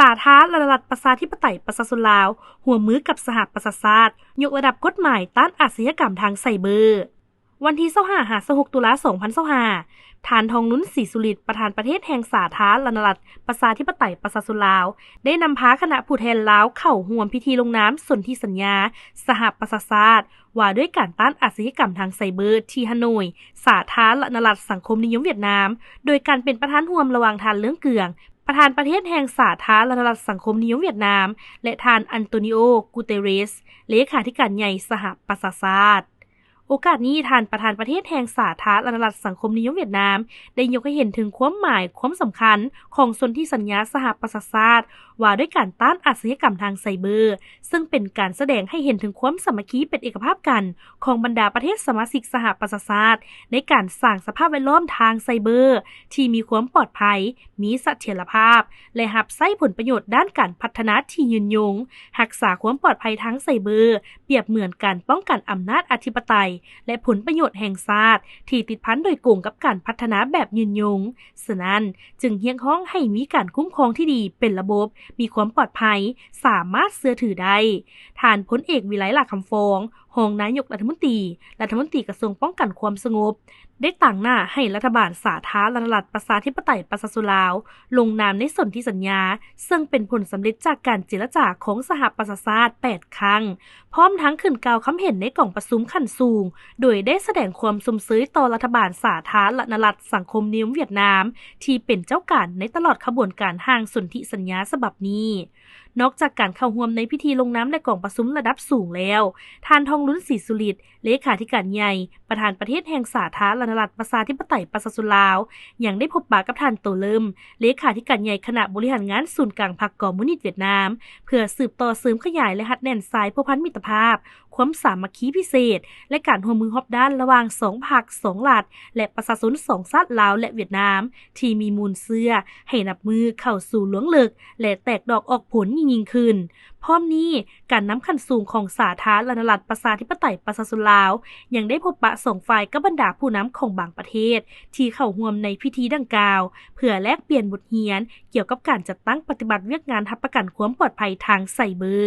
ສາທາລະນະລັດ ປະຊາທິປະໄຕ ປະຊາຊົນລາວ ຮ່ວມມືກັບສະຫະປະຊາຊາດ ຍົກລະດັບກົດໝາຍຕ້ານອາຊະຍາກຳທາງໄຊເບີ. ວັນທີຊາວຫ້າ ຫາ ຊາວຫົກ ຕຸລາ ສອງພັນຊາວຫ້າ, ທ່ານ ທອງລຸນ ສີສຸລິດ ປະທານປະເທດແຫ່ງສາທາລະນະລັດ ປະຊາທິປະໄຕ ປະຊາຊົນລາວ ໄດ້ນຳພາຄະນະຜູ້ແທນລາວເຂົ້າຮ່ວມພິທີລົງນາມສົນທິສັນຍາສະຫະປະຊາຊາດ ວ່າດ້ວຍການຕ້ານອາຊະຍາກຳທາງໄຊເບີທີ່ຮາໂນຍ, ສາທາລະນະລັດສັງຄົມນິຍົມຫວຽດນາມ, ໂດຍການເປັນປະທານຮ່ວມລະຫວ່າງທ່ານ ເລື່ອງເກືອງ ປະທານປະເທດແຫ່ງສາທາລະນະລັດສັງຄົມນິຍົມຫວຽດນາມ ແລະ ທ່ານ ອັນໂຕນີໂອ ກູເຕເຣສ ເລຂາທິການໃຫຍ່ສະຫະປະຊາຊາດ. ໂອກາດນີ້, ທ່ານປະທານປະເທດແຫ່ງສາທາລະນະລັດສັງຄົມນິຍົມຫວຽດນາມ ໄດ້ຍົກໃຫ້ເຫັນເຖິງຄວາມໝາຍ, ຄວາມສຳຄັນຂອງສົນທິສັນຍາສະຫະປະຊາຊາດ ວ່າດ້ວຍການຕ້ານອາຊະຍາກຳທາງໄຊເບີ, ເຊິ່ງເປັນການສະແດງໃຫ້ເຫັນເຖິງຄວາມສາມັກຄີເປັນເອກະພາບກັນຂອງບັນດາປະເທດສະມາຊິກສະຫະປະຊາຊາດ ໃນການສ້າງສະພາບແວດລ້ອມທາງໄຊເບີທີ່ມີຄວາມປອດໄພ, ມີສະຖຽນລະພາບ ແລະ ຮັບໃຊ້ຜົນປະໂຫຍດດ້ານການພັດທະນາທີ່ຍືນຍົງ, ຮັກສາຄວາມປອດໄພທາງໄຊເບີ ປຽບເໝືອນການປ້ອງກັນອຳນາດອະທິປະໄຕ ແລະ ຜົນປະໂຫຍດແຫ່ງຊາດທີ່ຕິດພັນໂດຍກົງກັບການພັດທະນາແບບຍືນຍົງ. ສະນັ້ນ, ຈຶ່ງຮຽກຮ້ອງໃຫ້ມີການຄຸ້ມຄອງທີ່ດີເປັນລະບົບ, ມີຄວາມປອດໄພ, ສາມາດເຊື່ອຖືໄດ້. ທ່ານພົນເອກ ວິໄລ ຫຼ້າຄຳຟອງ ຮອງນາຍົກລັດຖະມົນຕີ, ລັດຖະມົນຕີກະຊວງປ້ອງກັນຄວາມສະຫງົບ ໄດ້ຕາງໜ້າໃຫ້ລັດຖະບານສາທາລະນະລັດ ປະຊາທິປະໄຕ ປະຊາຊົນລາວ ລົງນາມໃນສົນທິສັນຍາ, ເຊິ່ງເປັນຜົນສຳເລັດຈາກການເຈລະຈາຂອງສະຫະປະຊາຊາດແປດຄັ້ງ, ພ້ອມທັງຂຶ້ນກ່າວຄຳເຫັນໃນກອງປະຊຸມຂັ້ນສູງ, ໂດຍໄດ້ສະແດງຄວາມຊົມເຊີຍຕໍ່ລັດຖະບານສາທາລະນະລັດສັງຄົມນິຍົມຫວຽດນາມ ທີ່ເປັນເຈົ້າການໃນຕະຫຼອດຂະບວນການຮ່າງສົນທິສັນຍາສະບັບນີ້. ນອກຈາກການເຂົ້າຮ່ວມໃນພິທີລົງນາມ ແລະ ກອງປະຊຸມລະດັບສູງແລ້ວ, ທ່ານ ທອງລຸນ ສີສຸລິດ ເລຂາທິການໃຫຍ່ ປະທານປະເທດແຫ່ງສາທາລະນະລັດ ປະຊາທິປະໄຕ ປະຊາຊົນລາວ ຍັງໄດ້ພົບປະກັບທ່ານ ໂຕເລີມ ເລຂາທິການໃຫຍ່ຄະນະບໍລິຫານງານສູນກາງພັກຄອມມູນິດຫວຽດນາມ ເພື່ອສືບຕໍ່ເສີມຂະຫຍາຍ ແລະ ຮັດແໜ້ນສາຍພົວພັນມິດຕະພາບ, ຄວາມສາມັກຄີພິເສດ ແລະ ການຮ່ວມມືຮອບດ້ານລະຫວ່າງສອງພັກ, ສອງລັດ ແລະ ປະຊາຊົນສອງຊາດລາວ ແລະ ຫວຽດນາມ ທີ່ມີມູນເຊື້ອໃຫ້ນັບມື້ເຂົ້າສູ່ລວງເລິກ ແລະ ແຕກດອກອອກຜົນຍິ່ງໆຂຶ້ນ. ພ້ອມນີ້, ການນຳຂັ້ນສູງຂອງສາທາລະນະລັດ ປະຊາທິປະໄຕ ປະຊາຊົນລາວ ຍັງໄດ້ພົບປະສອງຝ່າຍກັບບັນດາຜູ້ນຳຂອງບາງປະເທດທີ່ເຂົ້າຮ່ວມໃນພິທີດັ່ງກ່າວ ເພື່ອແລກປ່ຽນບົດຮຽນກ່ຽວກັບການຈັດຕັ້ງປະຕິບັດວຽກງານຮັບປະກັນຄວາມປອດໄພທາງໄຊເບີ.